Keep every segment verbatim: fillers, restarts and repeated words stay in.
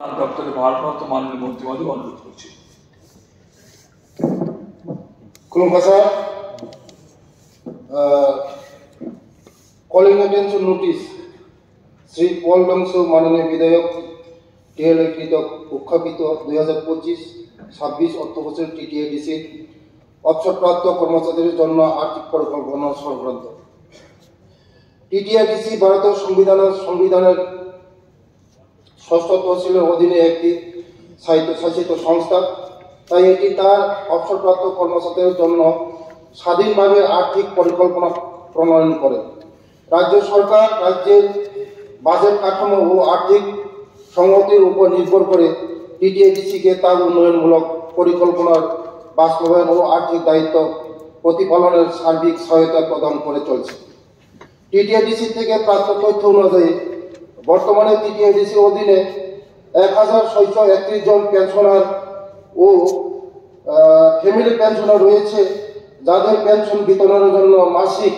দপ্তরের ভারপ্রাপ্ত মাননীয় মন্ত্রী মহোদয় অনুরোধ করছি। খুলুমখা স্যার। আহ, কলিং অ্যাটেনশন নোটিশ, শ্রী পল ডংসু মাননীয় বিধায়ক টিএলএ কৃত উত্থাপিত দুই হাজার পঁচিশ ছাব্বিশ অর্থ বছর টিটিএডিসি অবসরপ্রাপ্ত কর্মচারীদের জন্য আর্থিক পরিকল্পনা সংক্রান্ত। টিটিআইডিসি ভারতের সংবিধানের, সংবিধানের ষষ্ঠ তহসিলের অধীনে একটি স্বায়ত্তশাসিত সংস্থা, তাই এটি তার অবসরপ্রাপ্ত কর্মচারীদের জন্য স্বাধীনভাবে আর্থিক পরিকল্পনা প্রণয়ন করে। রাজ্য সরকার রাজ্যের বাজেট কাঠামো ও আর্থিক সংগতির উপর নির্ভর করে টিটিআইডিসিকে তার উন্নয়নমূলক পরিকল্পনার বাস্তবায়ন ও আর্থিক দায়িত্ব প্রতিপালনের সার্বিক সহায়তা প্রদান করে চলছে। টিটিআইডিসি থেকে প্রাপ্ত তথ্য অনুযায়ী, বর্তমানে টিটিআইডিসি অধীনে এক হাজার ছয়শো একত্রিশ জন পেনশনার ও, আহ, ফ্যামিলি পেনশনার রয়েছে, যাদের পেনশন বিতরণের জন্য মাসিক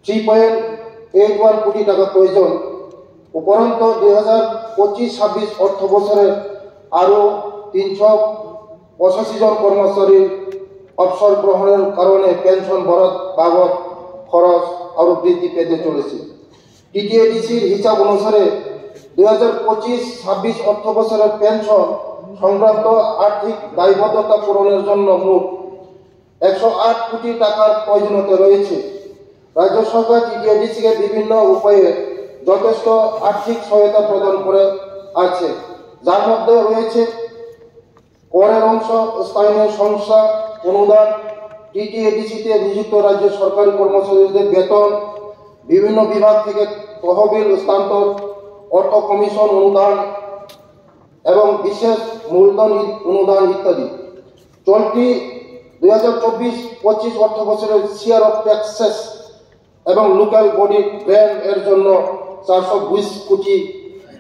থ্রি পয়েন্ট এইট ওয়ান কোটি টাকা প্রয়োজন। উপরন্ত দুই হাজার পঁচিশ ছাব্বিশ অর্থ বছরে আরও তিনশো পঁচাশি জন কর্মচারীর অবসর গ্রহণের কারণে পেনশন বরাদ্দ বাবদ খরচ আরও বৃদ্ধি পেতে চলেছে। টিটিএডিসির হিসাব অনুসারে দুই হাজার পঁচিশ ছাব্বিশ অর্থ বছরের পেনশন সংক্রান্ত আর্থিক দায়বদ্ধতা পূরণের জন্য মোট একশো আট কোটি টাকার প্রয়োজনীয়তা রয়েছে। রাজ্য সরকার টিটিএডিসিকে বিভিন্ন উপায়ে যথেষ্ট আর্থিক সহায়তা প্রদান করে আছে, যার মধ্যে রয়েছে করের অংশ, স্থানীয় সংস্থা অনুদান, টিটিএডিসিতে নিযুক্ত রাজ্য সরকারি কর্মচারীদের বেতন, বিভিন্ন বিভাগ থেকে তহবিল স্থানান্তর, অর্থ কমিশন অনুদান এবং বিশেষ মূলধন ই-, অনুদান ইত্যাদি। চলতি দুই হাজার চব্বিশ পঁচিশ অর্থ বছরের শেয়ার অফ ট্যাক্সেস এবং লোকাল বডি গ্র্যান্ট এর জন্য চারশো বিশ কোটি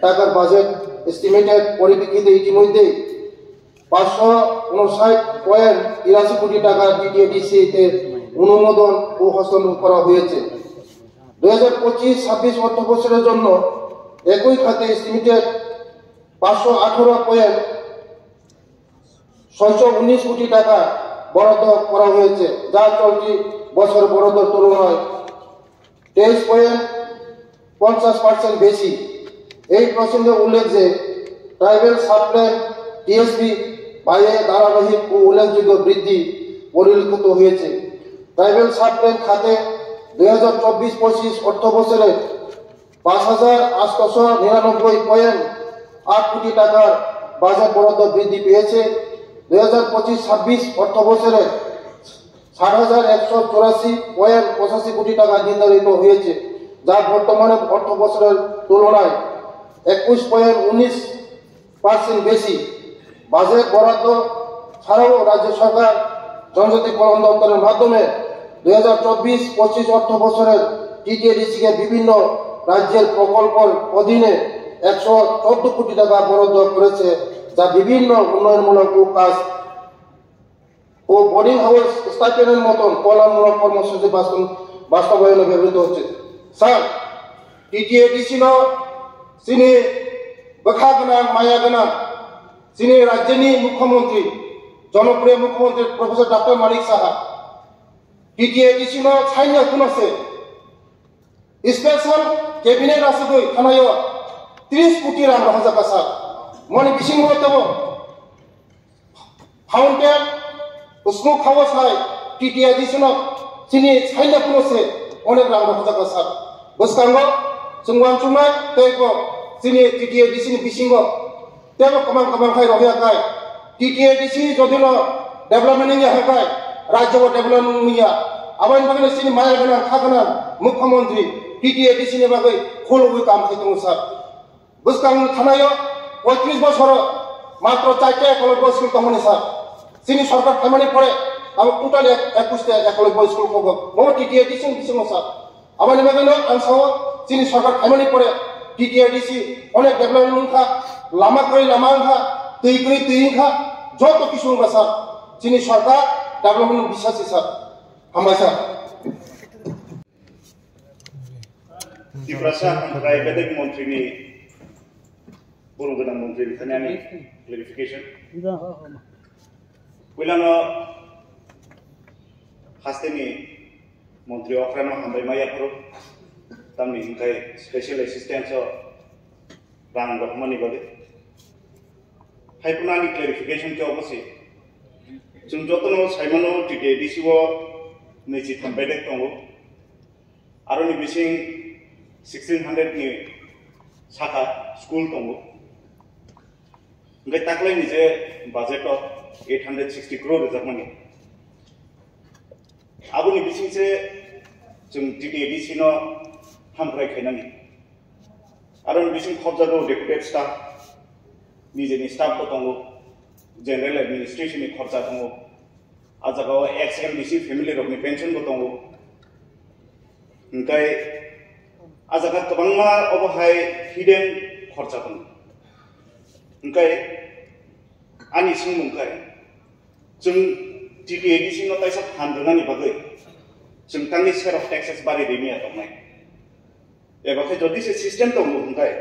টাকার বাজেট এস্টিমেটের পরিপ্রেক্ষিতে ইতিমধ্যে পাঁচশো ঊনষাট পয়েন্ট তিরাশি কোটি টাকা টিটিএডিসি তে অনুমোদন ও হস্তান্তর করা হয়েছে। দুই হাজার পঁচিশ ছাব্বিশ অর্থ বছরের জন্য একই খাতে এস্টিমেটেড পাঁচশো আঠারো পয়েন্ট ছয়শো উনিশ কোটি টাকা বরাদ্দ করা হয়েছে, যা চলতি বছর বরাদ্দর তুলনায় তেইশ পয়েন্ট পঞ্চাশ পার্সেন্ট বেশি। এই প্রসঙ্গে উল্লেখ যে ট্রাইবাল সাবপ্ল্যান টিএসপি ব্যয়ে ধারাবাহিক ও উল্লেখযোগ্য বৃদ্ধি পরিলক্ষিত হয়েছে। ট্রাইবাল সাবপ্ল্যান খাতে দুই হাজার চব্বিশ পঁচিশ অর্থ বছরে পাঁচ হাজার আটশোশো নিরানব্বই পয়েন্ট আট কোটি টাকার বাজেট বরাদ্দ বৃদ্ধি পেয়েছে। দুই হাজার পঁচিশ ছাব্বিশ অর্থ বছরে ষাট হাজার একশো চুরাশি পয়েন্ট পঁচাশি কোটি টাকা নির্ধারিত হয়েছে, যা বর্তমানে অর্থ বছরের তুলনায় একুশ পয়েন্ট উনিশ পার্সেন্ট বেশি। বাজেট বরাদ্দ ছাড়াও রাজ্য সরকার জনজাতি কল্যাণ দপ্তরের মাধ্যমে দুই হাজার চব্বিশ পঁচিশ অর্থ বছরের টিটিএডিসিকে বিভিন্ন রাজ্যের প্রকল্পের অধীনে একশো চোদ্দ কোটি টাকা বরাদ্দ করেছে, যা বিভিন্ন উন্নয়নমূলক কাজ ও বোর্ডিং হাউস স্টাইপেন্ডের মতন কল্যাণমূলক কর্মসূচি বাস্তব-, বাস্তবায়নে ব্যবহৃত হচ্ছে। Sir, TTADC no chini bwkha gwnang, maya gwnang, chini rajyoni mukhyamantri, jonopriyo mukhyamantri Professor Doctor Manik Saha, TTADC no sanya kuno se special cabinet asugwi thanayo tris koti rang rohorjak kha sir. Moni bisingo tebo fountain usmuk hawa sai TTADC no chini sanya kuno se onek rang rohorjak kha sir. Bwskango chwng uansuknai tei bo chini TTADC ni bisingo tebo kwbang kwbang khai rohya khai, TTADC jodi no development wngya khai, rajyo bo development wngya. Aboni bagwi no chini maya gwnang, kha gwnang mukhyamantri TTADC ni bagwi khulugwi kam khai tongo sir. Bwskang thanayo poitris bosoro matro charta ekology school tongmani sir. Chini sorkar phaimani pore abo total ek-, ekush ta ekology school kobo. Bo TTADC ni bisingo sir. Aboni bagwino ang sao, chini sorkar phaimani pore TTADC onek development wngkha, lama kwrwi lama wngkha, twi kwrwi twi wngkha, joto kisu wngkha sir. Chini sorkar development bisasi sir. Hambai sir. Tiprasa Hamkrai Bedek Montri ni Khulum gwnang montri, bithani ani clarification. Puilano hasteni montri okrano hambai ma yaphuru, tamni hwnkhai special assistance o rang rohormani bagwi. Hai phano ani clarification khe obo se. Chwng jotono saimano T T A D C o nwichi tham bedek tongo. Aroni bising sixteen hundred ni saka school tongo. Hingke taklaini je budget o eight hundred sixty crore rijakmani. Aboni bising se chwng T T A D C no hamkrai khainani. Aroni bising khobjago deputy staff, nijeni staff bo tongo, general administration ni khorcha tongo. A jaga o ex M D C family rokni pension bo tongo. Hingkai a jaga kwbangma obo hai hidden khorcha tongo. Hingkai ani swngmung khe chwng T T A D C no taisa phan rwnani bagwi chwng tangni share of taxes bari rimiya tongnai. Eba khe jodi se system tongo hwnkhai,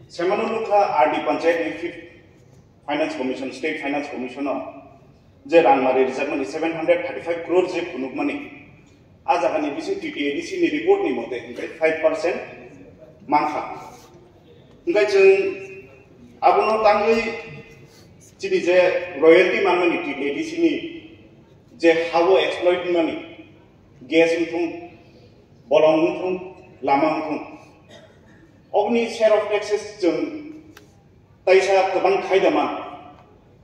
semano nukha R D Panchayat ni fifth Finance Commission, State Finance Commission o je rang mari rijakmani seven hundred thirty five crore je phunukmani, a jagani bising T T A D C ni report ni mote hwnkhai five percent mankha. Hwnkhai chwng abono tangwi chini je royalty manmani T T A D C ni je ha-o exploit wngmani, gas wngthung, bolong wngthung, lama wngthung. Oboni share of taxes chwng taisa kwbang khaidama,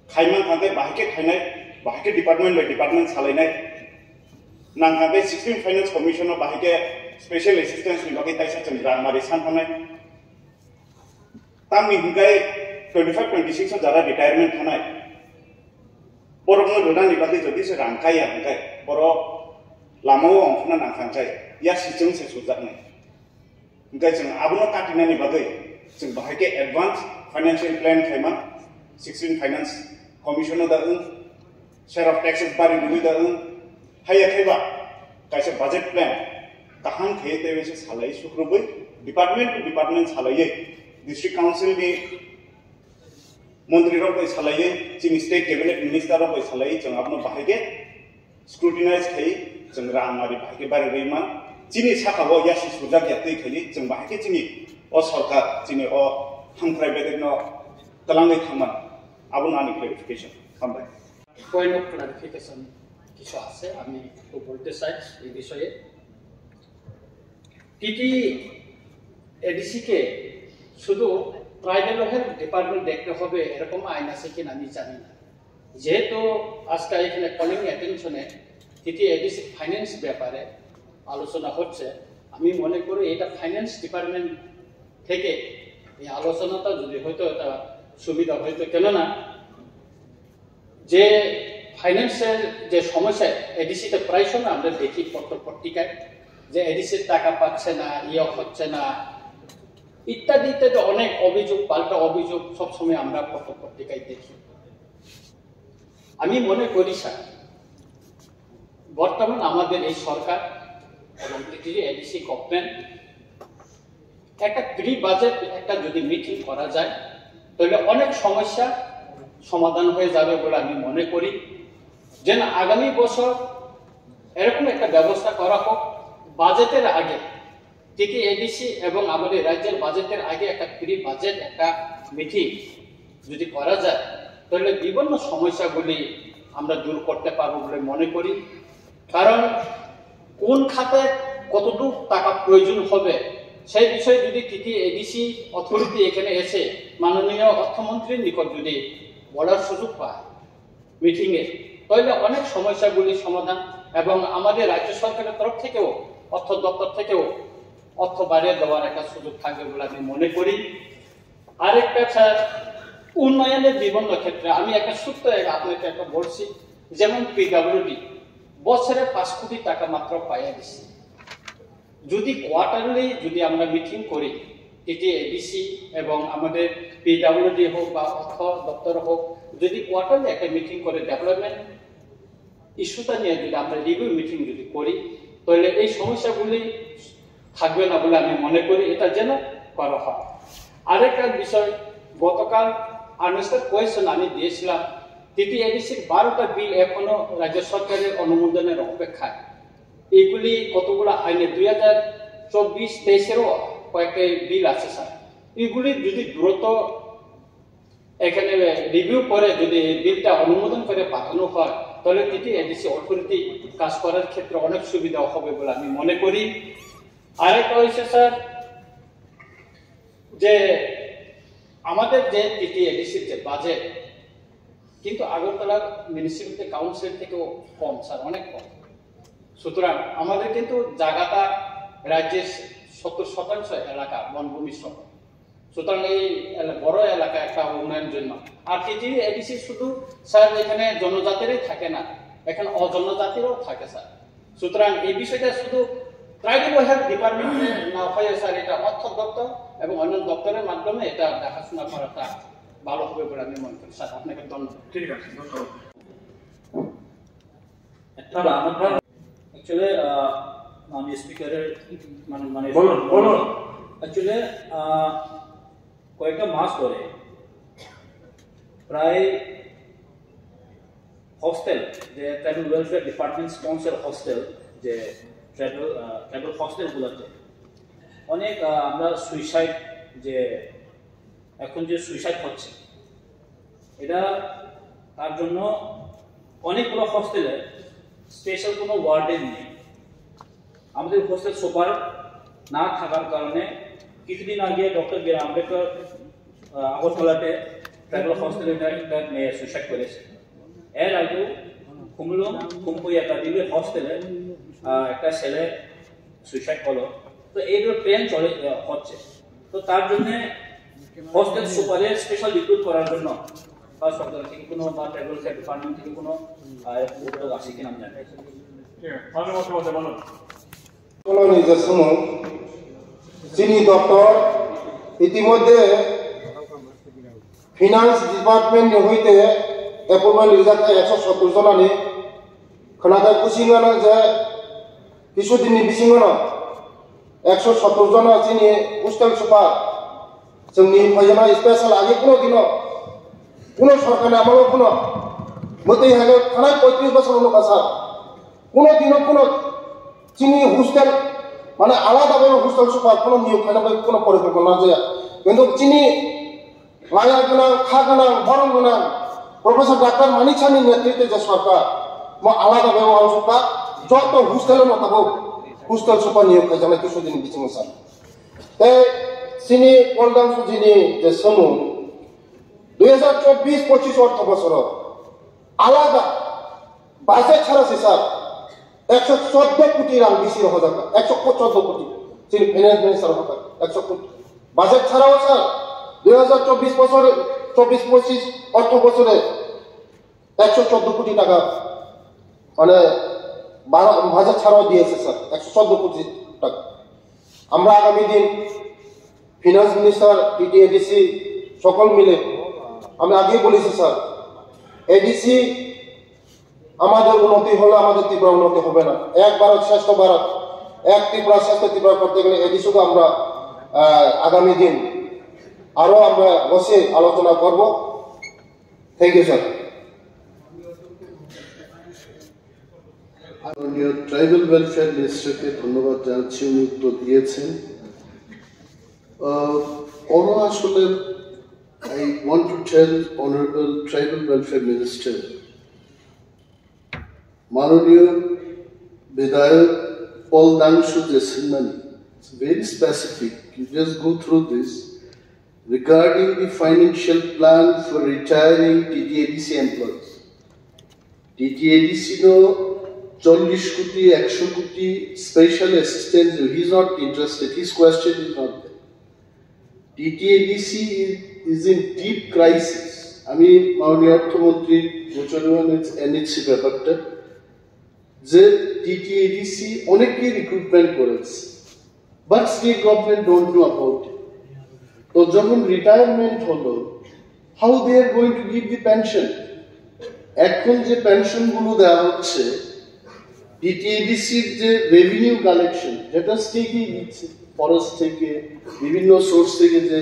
khaiman hwnkhe bahai khe khainai, bahai khe department by department salainai. Nang hwnkhe sixteen Finance Commission o bahai khe special assistance ni bagwi taisa chwng rang mari san thangnai. Tamni hingkai twenty five twenty six o jara retirement thanai. Borokno rwnani bagwi jodi se rang kaiya hingkai, borok lamao ongkhorna nangkha hingkai, ya sichwng se sujaknai. Hingkai chwng abono katinani bagwi chwng bahai khe advance financial plan khaima, sixteen Finance Commission o da wng, share of taxes bari rwwi da wng, haiya khe ba kaisa budget plan kaham khe tei se salai sukrubwi department to department salaiwi district council ni montri rok bai salaiwi chini state cabinet minister rok bai salaiwi chwng abono bahai khe scrutinize khai chwng rang mari bahai khe bari rwi man chini saka o yasi sujak ya twi khai chwng bahai khe chini o sorkar chini o hamkrai bedek no twlangwi thangman abono ani clarification. Hambai. Point of clarification কিছু আছে, আমি একটু বলতে চাই এই বিষয়ে। টিটিএডিসি কে শুধু tribal welfare department দেখতে হবে এরকম আইন আছে কিনা আমি জানি না। যেহেতু আজকে এখানে কলিং অ্যাটেনশনে টিটিএডিসি ফাইন্যান্স ব্যাপারে আলোচনা হচ্ছে, আমি মনে করি এটা ফাইন্যান্স ডিপার্টমেন্ট থেকে এই আলোচনাটা যদি হয়তো এটা সুবিধা হয়তো, কেননা যে ফাইন্যান্সের যে সমস্যা, এডিসিতে প্রায় সময় আমরা দেখি পত্র পত্রিকায় যে এডিসির টাকা পাচ্ছে না, ইয়ে হচ্ছে না, ইত্যাদি ইত্যাদি অনেক অভিযোগ, পাল্টা অভিযোগ সবসময় আমরা পত্র পত্রিকায় দেখি। আমি মনে করি স্যার, বর্তমান আমাদের এই সরকার এবং টিটিডি এডিসি গভর্নমেন্ট একটা প্রি বাজেট একটা যদি মিটিং করা যায়, তাহলে অনেক সমস্যা সমাধান হয়ে যাবে বলে আমি মনে করি। যেন আগামী বছর এরকম একটা ব্যবস্থা করা হোক, বাজেটের আগে, টিটিএডিসি এবং আমাদের রাজ্যের বাজেটের আগে একটা প্রি বাজেট একটা মিটিং যদি করা যায়, তাহলে বিভিন্ন সমস্যাগুলি আমরা দূর করতে পারবো বলে মনে করি। কারণ কোন খাতে কতটুকু টাকা প্রয়োজন হবে, সেই বিষয়ে যদি টিটিএডিসি অথরিটি এখানে এসে মাননীয় অর্থমন্ত্রীর নিকট যদি বলার সুযোগ পায় মিটিংয়ে, তাহলে অনেক সমস্যাগুলি সমাধান এবং আমাদের রাজ্য সরকারের তরফ থেকেও, অর্থ দপ্তর থেকেও অর্থ বাড়িয়ে দেওয়ার একটা সুযোগ থাকবে বলে আমি মনে করি। আরেকটা স্যার, উন্নয়নের বিভিন্ন ক্ষেত্রে আমি একটা সূত্র আপনাকে একটা বলছি, যেমন পিডাব্লিউডি বছরে পাঁচ কোটি টাকা মাত্র পাইয়ে দিচ্ছে। যদি কোয়ার্টারলি যদি আমরা মিটিং করি, টিটিএডিসি এবং আমাদের পিডাব্লিউডি হোক বা অর্থ দপ্তর হোক, যদি কোয়ার্টারলি একটা মিটিং করে ডেভেলপমেন্ট ইস্যুটা নিয়ে যদি আমরা রিভিউ মিটিং যদি করি, তাহলে এই সমস্যাগুলি থাকবে না বলে আমি মনে করি, এটা যেন করা হয়। আরেকটা বিষয়, গতকাল আনুষ্ঠানিক কোয়েশন আমি দিয়েছিলাম, টিটিএডিসির বারোটা বিল এখনো রাজ্য সরকারের অনুমোদনের অপেক্ষায়। এগুলি কতগুলো আইনে দুই হাজার চব্বিশ তেইশেরও কয়েকটা বিল আছে স্যার। এগুলি যদি দ্রুত এখানে রিভিউ করে যদি এই বিলটা অনুমোদন করে পাঠানো হয়, তাহলে টিটিএডিসি অথরিটি কাজ করার ক্ষেত্রে অনেক সুবিধা হবে বলে আমি মনে করি। আরেকটা হয়েছে স্যার, যে আমাদের যে টিটিএডিসির যে বাজেট, কিন্তু আগরতলা মিউনিসিপ্যালিটি কাউন্সিল থেকেও কম স্যার, অনেক কম। সুতরাং আমাদের কিন্তু জায়গাটা রাজ্যের সত্তর শতাংশ এলাকা বনভূমি সহ। সুতরাং এই এলা- বড় এলাকা একটা উন্নয়নের জন্য। আর টিটিএডিসি শুধু স্যার এখানে জনজাতিরই থাকে না, এখানে অজনজাতিরও থাকে স্যার। সুতরাং এই বিষয়টা শুধু ট্রাইবাল ওয়েলফেয়ার ডিপার্টমেন্টে না হয়ে স্যার, এটা অর্থ দপ্তর এবং অন্যান্য দপ্তরের মাধ্যমে এটা দেখাশোনা করাটা ভালো হবে বলে আমি মনে করি স্যার। আপনাকে ধন্যবাদ। ঠিক আছে, ধন্যবাদ। একটা রান্নাঘর অ্যাকচুয়ালি আমি স্পিকারের মানে মানে বলুন, বলুন। অ্যাকচুয়ালি কয়েকটা মাস ধরে প্রায় হোস্টেল, যে tribal welfare department sponsor hostel, যে ট্রাইবাল ট্রাইবাল হোস্টেলগুলোতে অনেক আহ, আমরা সুইসাইড, যে এখন যে সুইসাইড হচ্ছে, এটা তার জন্য অনেকগুলো হোস্টেলে স্পেশাল কোনো ওয়ার্ডেন নেই। আমাদের হোস্টেল সুপার না থাকার কারণে কিছুদিন আগে ডক্টর বি আর আম্বেদকর আহ, আগরতলাতে ট্রাইবাল হোস্টেলে একটা একটা মেয়ে সুইসাইড করেছে। এর আগেও খুমলুং খুমপুই একাডেমির হোস্টেলে আহ, একটা ছেলে সুইসাইড হলো। তো এইগুলো প্ল্যান চলে আহ, হচ্ছে। তো তার জন্য হোস্টেল সুপারে স্পেশাল রিক্রুট করার জন্য বা সরকার থেকে কোনো বা ট্রাইবাল ওয়েলফেয়ার ডিপার্টমেন্ট থেকে কোনো আহ, উদ্যোগ আছে কিনা আমি জানি না। ঠিক আছে, ধন্যবাদ সবাইকে, বলুন। Koloni je sumung, chini doctor itimodhye finance department ni hoite appointment rijak kha ekso sottor jona ni, khwnathai kuching gana je kisu din ni bisingo no ekso sottor jona chini hostel super chwngni phaijana special agi kuno dino kuno sorkar ni amolo kuno mwtwi hai khe thanai poitris bosor no kasa. Kuno dino kuno chini hostel, mane alada bhabe hostel super kuno niyok khaina bai kuno porikolpona jaya. Kintu chini laya gwnang, kha gwnang, borom gwnang, Professor Doctor Manik Saha ni netritwe je sorkar, mo alada bhabe uansukha, joto hostel no tabuk hostel super niyok khaijaknai kisu dini bisingo sa. Tei chini Poldang Suji ni je samung, dui hajar chobbish pochish ortho bosoro alada budget chara se sir, ekso choddo koti rang bisi rohorjak, ekso choddo koti. Chini finance minister hoka, ekso koti. Budget chara o sir, dui hajar chobbish bosore, chobbish pochish ortho bosore ekso choddo koti taka, mane, baro, budget chara o diyese sir, ekso choddo koti taka. Amra agami din finance minister, TTADC সকল মিলে আমি আগেই বলেছি sir, ADC আমাদের উন্নতি হলে আমাদের ত্রিপুরা উন্নতি হবে না। এক ভারত শ্রেষ্ঠ ভারত, এক ত্রিপুরা শ্রেষ্ঠ ত্রিপুরা করতে গেলে এডিসিকে আমরা আহ, আগামী দিন আরো আমরা বসে আলোচনা করব। Thank you sir. মাননীয় ট্রাইবাল ওয়েলফেয়ার মিনিস্টারকে ধন্যবাদ জানাচ্ছি, উনি উত্তর দিয়েছেন। আহ, ওরা আসলে, I want to tell Honorable Tribal Welfare Minister, মাননীয় বিধায়ক পল দাংশু যে সিনমানি, it's very specific. You just go through this. Regarding the financial plan for retiring TTADC employees, TTADC no চল্লিশ কোটি, একশো কোটি special assistance, he is not interested, his question is not there. TTADC is, is in deep crisis. আমি মাননীয় অর্থমন্ত্রীর গোচরে এনেছি ব্যাপারটা, যে টিটিএডিসি অনেকেই রিক্রুটমেন্ট করেছে, but state government don't know about it. তো যখন রিটায়ারমেন্ট হলো, how they are going to give the pension? এখন যে পেনশনগুলো দেওয়া হচ্ছে, টিটিএডিসির যে রেভিনিউ কালেকশন, যেটা স্টেটই দিচ্ছে, ফরেস্ট থেকে, বিভিন্ন সোর্স থেকে যে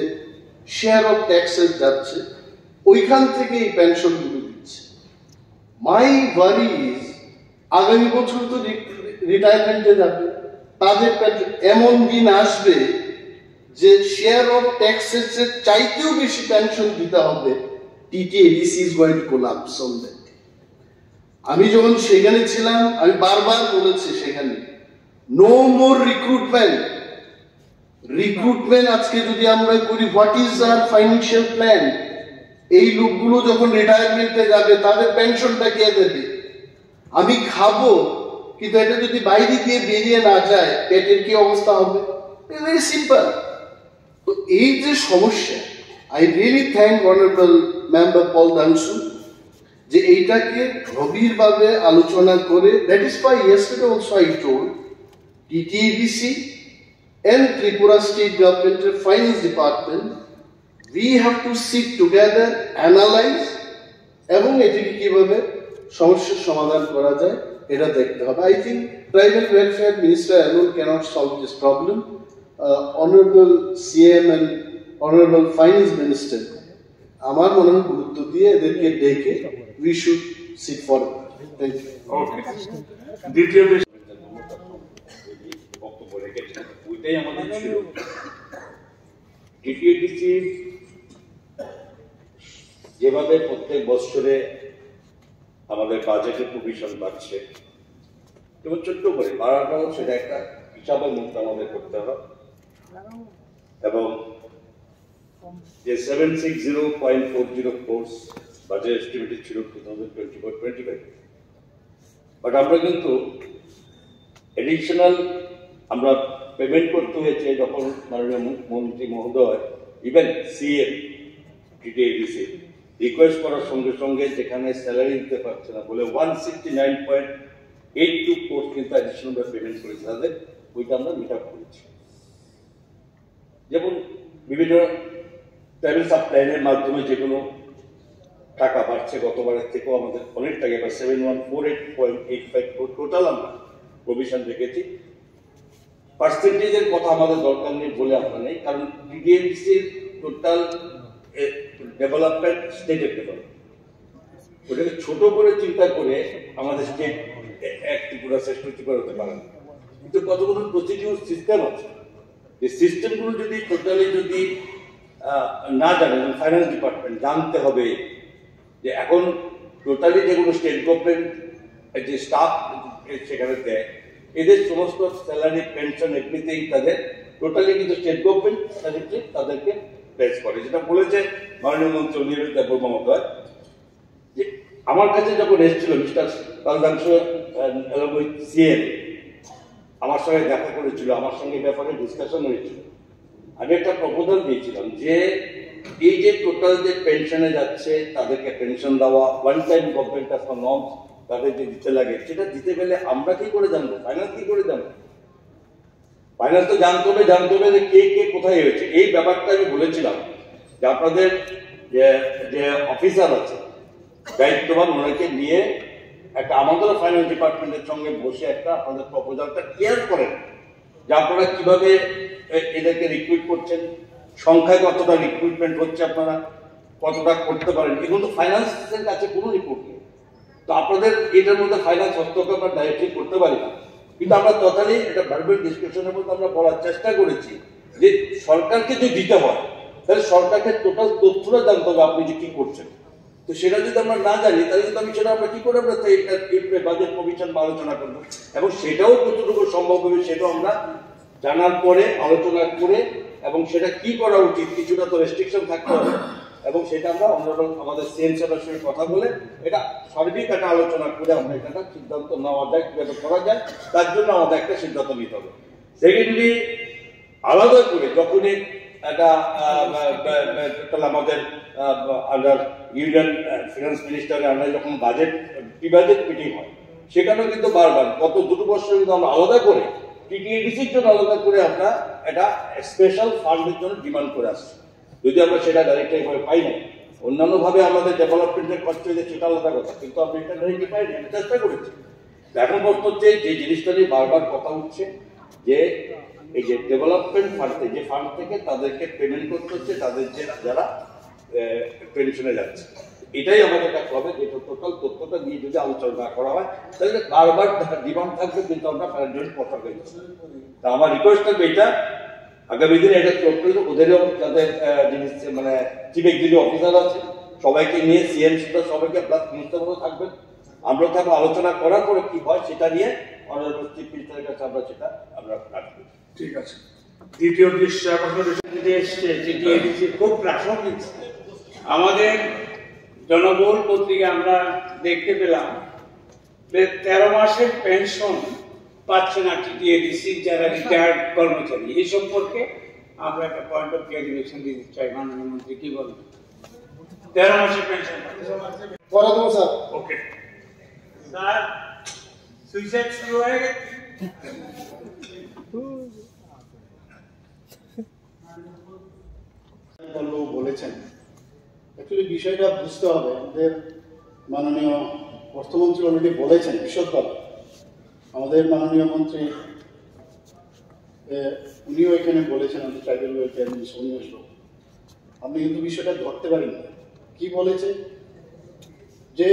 শেয়ার অফ ট্যাক্সেস যাচ্ছে, ওইখান থেকে এই পেনশনগুলো দিচ্ছে। মাই ওয়ারি ইজ, আগামী বছর তো রিটায়ারমেন্টে যাবে, তাদের পেনশন এমন দিন আসবে যে শেয়ার অফ ট্যাক্সেস এর চাইতেও বেশি পেনশন দিতে হবে। T T A D C is going to collapse on that day. আমি যখন সেখানে ছিলাম, আমি বারবার বলেছি সেখানে, নো মোর রিক্রুটমেন্ট। রিক্রুটমেন্ট আজকে যদি আমরা করি, what is our financial plan? এই লোকগুলো যখন রিটায়ারমেন্টে যাবে, তাদের পেনশনটা কে দেবে? আমি খাবো, কিন্তু এটা যদি বাইরে দিয়ে বেরিয়ে না যায়, পেটের কি অবস্থা হবে? Very simple. তো এই যে সমস্যা, I really thank Honorable Member Paul Dangsu যে এইটাকে গভীরভাবে আলোচনা করে, that is why yesterday also I told T T A D C and Tripura State Government এর finance department, we have to sit together, analyze, এবং এটিকে কিভাবে সমস্যার সমাধান করা যায়, এটা দেখতে হবে। I think tribal welfare minister alone cannot solve this problem. Honorable C M and Honorable Finance Minister, আমার মনে হয়, গুরুত্ব দিয়ে এদেরকে ডেকে we should sit for. Thank you. ওকে। দ্বিতীয় বিষয় বক্তব্য রেখেছেন, ওইটাই আমাদের ছিল। টিটিএডিসি যেভাবে প্রত্যেক বছরে আমাদের বাজেটে প্রভিশন বাড়ছে, এবং ছোট্ট করে বাড়াটাও সেটা একটা হিসাবের মধ্যে আমাদের করতে হবে। এবং যে seven six zero point four zero course budget estimated ছিল two thousand twenty four twenty five, but আমরা কিন্তু অ্যাডিশনাল আমরা পেমেন্ট করতে হয়েছে, যখন মাননীয় মু- মন্ত্রী মহোদয়, ইভেন সিএম টিটিএডিসি রিকোয়েস্ট করার সঙ্গে সঙ্গে যেখানে স্যালারি দিতে পারছে না বলে one sixty nine point eight two crores কিন্তু অ্যাডিশনাল পেমেন্ট করেছে তাদের, ওইটা আমরা মিট আপ করেছি। যেমন বিভিন্ন ট্রাইবাল সাব প্ল্যানের মাধ্যমে যে কোনো টাকা বাড়ছে, গতবারের থেকেও আমাদের অনেক টাকা, এবার seven one four eight point eight five total আমরা প্রভিশন রেখেছি। পার্সেন্টেজের কথা আমাদের দরকার নেই বলে আমরা নেই, কারণ টিটিএডিসির টোটাল ডেভেলপমেন্ট স্টেটের ডেভেলপমেন্ট, ওটাকে ছোট করে চিন্তা করে আমাদের স্টেট এক ত্রিপুরা শ্রেষ্ঠ ত্রিপুরা হতে পারে না। কিন্তু কতগুলো প্রসিডিউর সিস্টেম আছে, যে সিস্টেমগুলো যদি টোটালি যদি আহ, না জানে, ফাইন্যান্স ডিপার্টমেন্ট জানতে হবে যে এখন টোটালি যেগুলো স্টেট গভর্নমেন্ট যে স্টাফ সেখানে দেয়, এদের সমস্ত স্যালারি, পেনশন, এভরিথিং তাদের টোটালি কিন্তু স্টেট গভর্নমেন্ট তাদেরকে তাদেরকে পেশ করে, যেটা বলেছে মাননীয় মন্ত্রী অনিরুদ্ধ দেববর্মা মহোদয়। যে আমার কাছে যখন এসেছিল মিস্টার পালদাংশ, সিএম, আমার সঙ্গে দেখা করেছিল, আমার সঙ্গে ব্যাপারে ডিসকাশন হয়েছিল। আমি একটা প্রপোজাল দিয়েছিলাম যে এই যে টোটাল যে পেনশনে যাচ্ছে, তাদেরকে পেনশন দেওয়া, one time government transfer norms তাদের যে দিতে লাগে, সেটা দিতে গেলে আমরা কি করে জানবো, ফাইন্যান্স কি করে জানবো? ফাইন্যান্স তো জানতে হবে, জানতে হবে যে কে কে কোথায় হয়েছে। এই ব্যাপারটা আমি বলেছিলাম যে আপনাদের যে যে অফিসার আছে দায়িত্ববান, ওনাকে নিয়ে একটা আমাদের ফাইন্যান্স ডিপার্টমেন্টের সঙ্গে বসে একটা আপনাদের প্রপোজালটা ক্লিয়ার করেন যে আপনারা কিভাবে এ- এদেরকে রিক্রুট করছেন, সংখ্যায় কতটা রিক্রুটমেন্ট হচ্ছে, আপনারা কতটা করতে পারেন। এখন তো ফাইন্যান্সের কাছে কোনো রিপোর্ট নেই। তো আপনাদের এটার মধ্যে ফাইন্যান্স হস্তক্ষেপ আমরা ডাইরেক্টলি করতে পারি না, কিন্তু আমরা তথালি এটা ভার্বাল ডিসকাশনের মধ্যে আমরা বলার চেষ্টা করেছি যে সরকারকে যদি দিতে হয়, তাহলে সরকারকে টোটাল তথ্যটা জানতে হবে আপনি যে কি করছেন। তো সেটা যদি আমরা না জানি, তাহলে কিন্তু আমি সেটা আমরা কি করে আমরা বাজেট কমিশন আলোচনা করবো, এবং সেটাও কতটুকু সম্ভব হবে সেটাও আমরা জানার পরে, আলোচনা করে, এবং সেটা কি করা উচিত, কিছুটা তো রেস্ট্রিকশন থাকতে হবে, এবং সেটা আমরা অনারেবল আমাদের সিএম সাহেবের সঙ্গে কথা বলে এটা সার্বিক একটা আলোচনা করে আমরা এটা একটা সিদ্ধান্ত নেওয়া যায়, কিভাবে করা যায়, তার জন্য আমাদের একটা সিদ্ধান্ত নিতে হবে। সেকেন্ডলি, আলাদা করে যখনই একটা আহ, বা- বা- বা- তাহলে আমাদের আন্ডার ইউনিয়ন ফিনান্স মিনিস্টারের আন্ডারে যখন বাজেট প্রি বাজেট মিটিং হয়, সেখানেও কিন্তু বারবার গত দুটো বছর কিন্তু আমরা আলাদা করে টিটিএডিসির জন্য আলাদা করে আমরা একটা স্পেশাল ফান্ডের জন্য ডিমান্ড করে আসছি। যদি আমরা সেটা ডাইরেক্ট এইভাবে পাই না, অন্যান্যভাবে আমাদের ডেভেলপমেন্টের খরচ হয়ে যায়, সেটা আলাদা কথা, কিন্তু আমরা এটা ডাইরেক্ট পাই না, আমি চেষ্টা করেছি। এখন প্রশ্ন হচ্ছে যে জিনিসটা নিয়ে বারবার কথা উঠছে যে এই যে ডেভেলপমেন্ট ফান্ড, যে ফান্ড থেকে তাদেরকে পেমেন্ট করতে হচ্ছে, তাদের যে যারা পেনশনে যাচ্ছে, এটাই আমাদের কাছে হবে। যেটা টোটাল তথ্যটা নিয়ে যদি আলোচনা না করা হয়, তাহলে বারবার ডিমান্ড থাকবে, কিন্তু আমরা ফাইন্যান্সিয়াল কথা বলছি। তা আমার রিকোয়েস্ট থাকবে এটা, আগামী দিনে এটা টোটাল ওদেরও যাতে আহ, জিনিস, মানে চিফ এক্সিকিউটিভ অফিসার আছে, সবাইকে নিয়ে সিএম সুদ্ধা সবাইকে প্লাস মিনিস্টারও থাকবেন। আমরা থাকবো আলোচনা করার পরে কি হয় সেটা নিয়ে অনারেবল চিফ মিনিস্টারের কাছে আমরা সেটা আমরা রাখবো। ঠিক আছে। দ্বিতীয় দৃশ্য আকর্ষণ যদি এসছে, টিটিএডিসি খুব প্রাসঙ্গিক। আমাদের জনবহুল পত্রিকা আমরা দেখতে পেলাম যে তেরো মাসের পেনশন পাচ্ছে না টিটিএডিসি যারা রিটায়ার্ড কর্মচারী। এই সম্পর্কে আমরা একটা পয়েন্ট অফ ক্লারিফিকেশন দিতে চাই, মাননীয় মন্ত্রী কি বলবেন? তেরো মাসের পেনশন। পরে দেবো স্যার। ওকে স্যার, সুইসাইড শুরু হয়ে গেছে। বলেছেন, অ্যাকচুয়ালি বিষয়টা বুঝতে হবে। আমাদের মাননীয় অর্থমন্ত্রী অলরেডি বলেছেন বিশদভাবে। আমাদের মাননীয় মন্ত্রী, এ, উনিও এখানে বলেছেন, আমাদের ট্রাইবাল ওয়েলফেয়ার মিনিস্টার উনিও এসব। আপনি কিন্তু বিষয়টা ধরতে পারেন না। কি বলেছে যে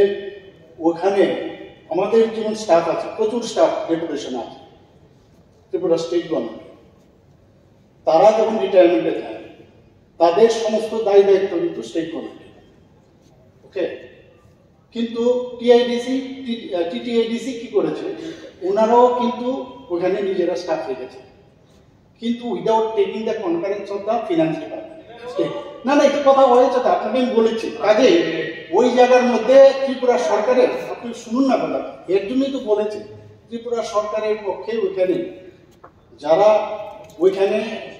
ওখানে আমাদের যেমন স্টাফ আছে, প্রচুর স্টাফ ডেপুটেশন আছে ত্রিপুরা স্টেট গভর্নমেন্ট, তারা যখন রিটায়ারমেন্টে যায়, তাদের সমস্ত দায় দায়িত্ব কিন্তু স্টেট গভর্নমেন্ট। ওকে, কিন্তু টিআইডিসি, টিটিআইডিসি কি করেছে? ওনারাও কিন্তু ওখানে নিজেরা স্টাফ রেখেছে, কিন্তু without taking the concurrence of the finance department. না, না, একটু কথা হয়েছে তো, আপনাকে আমি বলেছি। কাজে ওই জায়গার মধ্যে ত্রিপুরা সরকারের, আপনি শুনুন না কথা, এর জন্যই তো বলেছে ত্রিপুরা সরকারের পক্ষে ওইখানে যারা ওইখানে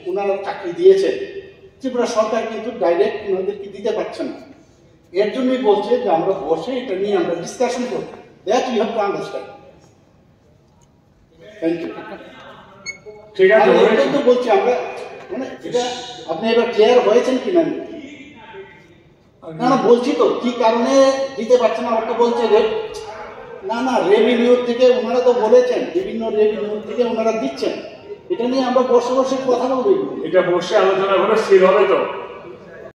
ওনারা চাকরি দিয়েছে, ত্রিপুরা সরকার কিন্তু ডাইরেক্ট ওনাদেরকে দিতে পারছে না। এর জন্যই বলছে যে আমরা বসে এটা নিয়ে আমরা ডিসকাশন করব। That you have to understand. Thank you. ঠিক আছে, আমি হয়েছে। এটাই তো বলছি আমরা, মানে এটা আপনি এবার ক্লিয়ার হয়েছেন কি না? না, না, বলছি তো কি কারণে দিতে পারছে না, ওটা বলছে যে না, না, রেভিনিউ থেকে ওনারা তো বলেছেন, বিভিন্ন রেভিনিউ থেকে ওনারা দিচ্ছেন। এটা নিয়ে আমরা বসে বসে কথা বলবো। এটা বসে আলোচনা করে স্থির হবে তো।